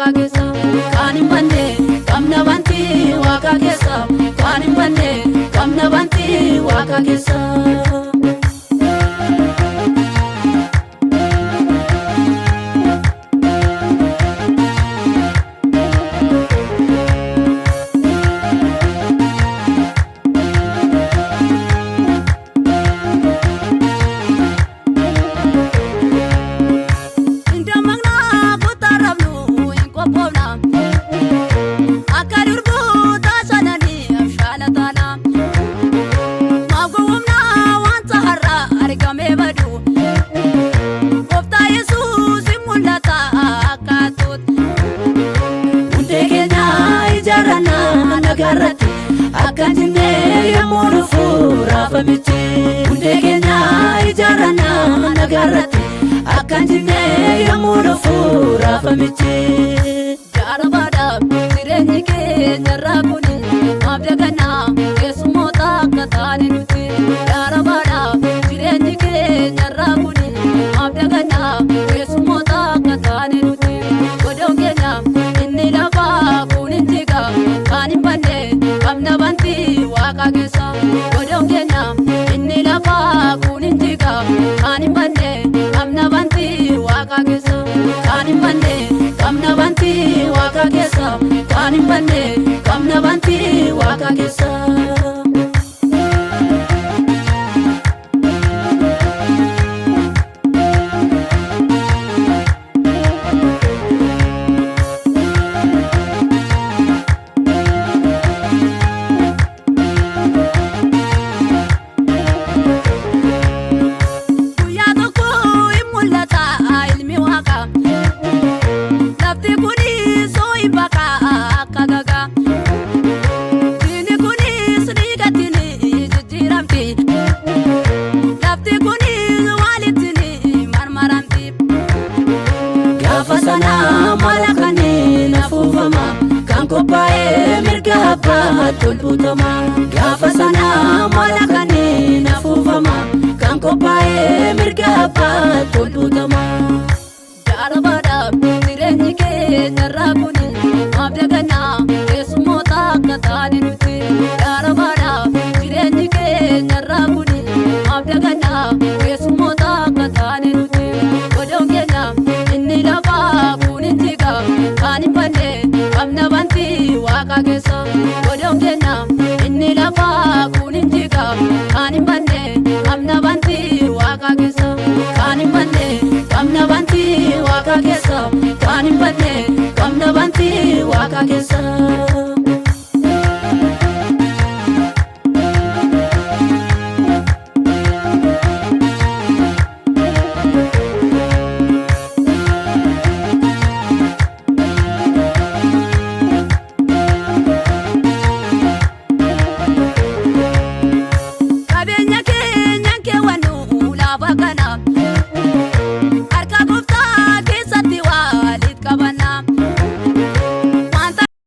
Waaqa keessa. Kan hin banne qabna bantii Waaqa keessa. Kan hin banne qabna bantii Waaqa keessa. Hin dammaqnaa kuttaa rabnu hin qophoofna. Akka durboota sananii abshaala taana. Maaf gowwoomnaa wanta har'a argamee badu. Gooftaa Yesuus hin mul'ata akka tuuti. Hundee keenya ijaarrannaa nagaarratti akka hin jenne yommuu dhufu raafamichi. Hundee keenya ijaarrannaa nagaarratti akka hin jenne yommuu dhufu raafamichi. Jaarabaadhaaf jireenyi keenya irraa kuni maaf dagannaa keessummoota akka taane nuti. Jaarabaadhaaf jireenyi keenya irraa kuni maaf dagannaa keessummoota akka taane nuti. Godoon keenya inni lafaa kun hin jiga kan hin banne qabna bantii Waaqa keessa. Godoon keenya inni lafaa kun hin jiga kan hin banne qabna bantii Waaqa keessa. Kan hin banne qabna bantii Waaqa keessa. Kan hin banne qabna bantii Waaqa keessa. Guyyaa tokko hin mul'ata ilmi Waaqaa. Lafti kunis hin baqa akka gagaa. Diinni kunis dhiigatti ni jijjiiramti. Lafti kunis walitti ni marmaramti. Gaafa sana mala kanneen afuufama kan qophaa'ee mirga abbaatti ol butama. Gaafa sana mala kanneen afuufama kan qophaa'ee mirga abbaatti ol butama. Jaarabaadhaaf jireenyi keenya irraa kuni maaf dagannaa keessummoota akka taane nuti. Jaarabaadhaaf jireenyi keenya irraa kuni maaf dagannaa keessummoota akka taane nuti. Godoon keenya inni lafaa kun hin jiga kan hin banne qabna bantii Waaqa keessa. Godoon keenya inni lafaa kun hin jiga kan hin banne qabna bantii Waaqa keessa. Kan hin banne qabna bantii Waaqa keessa. Kan hin banne qabna bantii Waaqa keessa.